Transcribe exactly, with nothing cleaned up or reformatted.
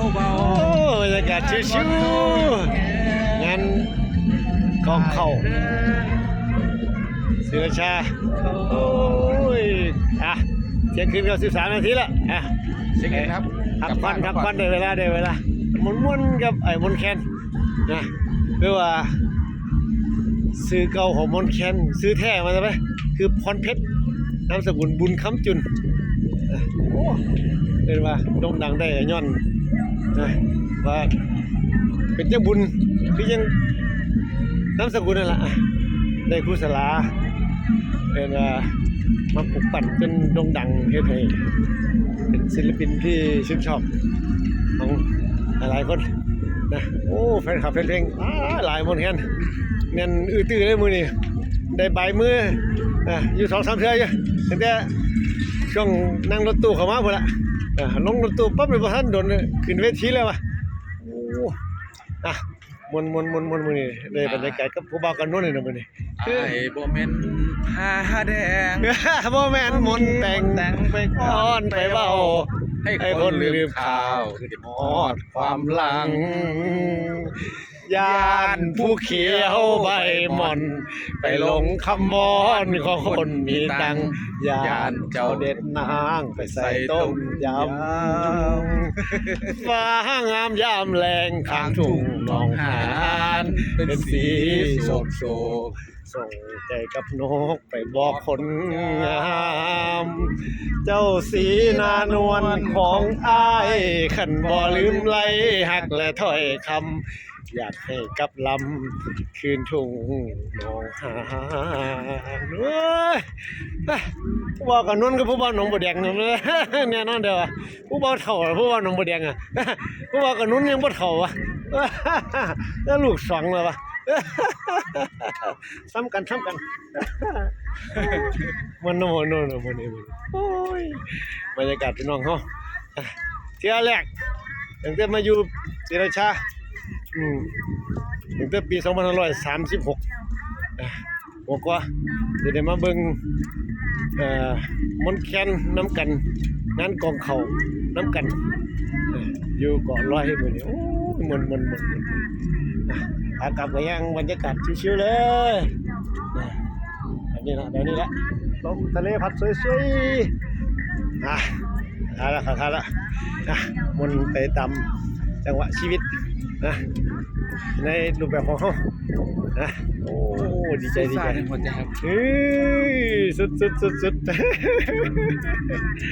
โอ้ บรรยากาศชิวๆ งานกองเข้า ศรีราชา โอ้ย อ่ะ เที่ยงคืนกับสิบสามนาทีละ อ่ะ เช็คอินครับ พักผ่อน พักผ่อน ได้เวลา ได้เวลา ม่วนๆ กับไอ้มนต์แคน นะ คือว่า ชื่อเก่าของมนต์แคน ชื่อแท้มันจะไป คือพรเพชร นามสกุลบุญคำจุน อ่ะ โอ้ เป็นว่าโด่งดังได้ก็ย้อน นะ ว่าเป็นจั่งบุญ คือจั่งนามสกุลนั่นล่ะ อ่ะ ได้ครูสลา เป็นว่ามาปลุกปั้นจนโด่งดัง เฮ็ดให้เป็นศิลปินที่ชื่นชอบของหลายๆคน นะ โอ้ แฟนคลับแฟนเพลง อ่า หลาย มนต์แคน แน่นอื้อตื้อเลยมื้อนี้ ได้บายมือ อ่ะ อยู่สองสามเทื่ออยู่ ตั้งแต่ช่วงนั่งรถตู้เข้ามาพุ้นละ อ่ะ ลงรถตู้ปั๊บเลย บ่ทันโดนเลย ขึ้นเวทีแล้ววะ โอ้ อ่ะ ม่วนๆๆๆ มื้อนี้ ได้บรรยากาศกับผู้บ่าวกับนวลนี่นะมื้อนี้ อ้ายบ่แม่นผ้าแดง บ่แม่นมนต์แต่ง แต่งไป อ้อนไปเว้า ให้คนลืมข่าว คิดฮอดความหลัง ย่านผู้เขียวใบหม่อน ไปหลงคำม่อนของคนมีตังค์ ย่านเจ้าเด็ดนางไปใส่ต้มยำ ฟ้างามยามแลงข้างทุ่งหนองหาน เป็นสีโศกโศก ส่งใจกับนกไปบอกคนงาม เจ้าสีหน้านวลของอ้าย คันบ่ลืมไล่ฮักและถ้อยคำ อยากให้กลับลำคืนทุ่งหนองหาน เว้ย ผู้บ่าวกับนวลกับผู้บ่าวหนองบัวแดงนั่น แน่นอนเด้อ ผู้บ่าวเฒ่า ผู้บ่าวหนองบัวแดงอะ ผู้บ่าวกับนวลยังบ่เฒ่าอะ แล้วลูกสองแล้ววะ ซ้ำกัน ซ้ำกัน มันโน่น โน่น โน่น มันนี่ มัน โอ้ย บรรยากาศพี่น้องเฮา อ่ะ เทื่อแรก ตั้งแต่มาอยู่ศรีราชา อืม ตั้งแต่ปีสองพันห้าร้อยสามสิบหก อ่ะ บอกว่าจะได้มาเบิ่ง เอ่อ มนต์แคนนำกัน งานกองเข้านำกัน เอ่อ อยู่เกาะลอยมื้อนี้ โอ้ย ม่วนๆๆๆ อ่ะ ขากลับก็ยังบรรยากาศชิวๆเลย อ่ะ แบบนี้ละ แบบนี้ละ ลมทะเลพัดสวยๆ อ่ะ ถ่ายละ ถ่ายละ อ่ะ ม่วนไปตามจังหวะชีวิตนะ ในรูปแบบของเฮานะ โอ้ ดีใจ ดีใจ สุดยอดเลย หัวใจครับ เฮ้ย สุดๆๆๆ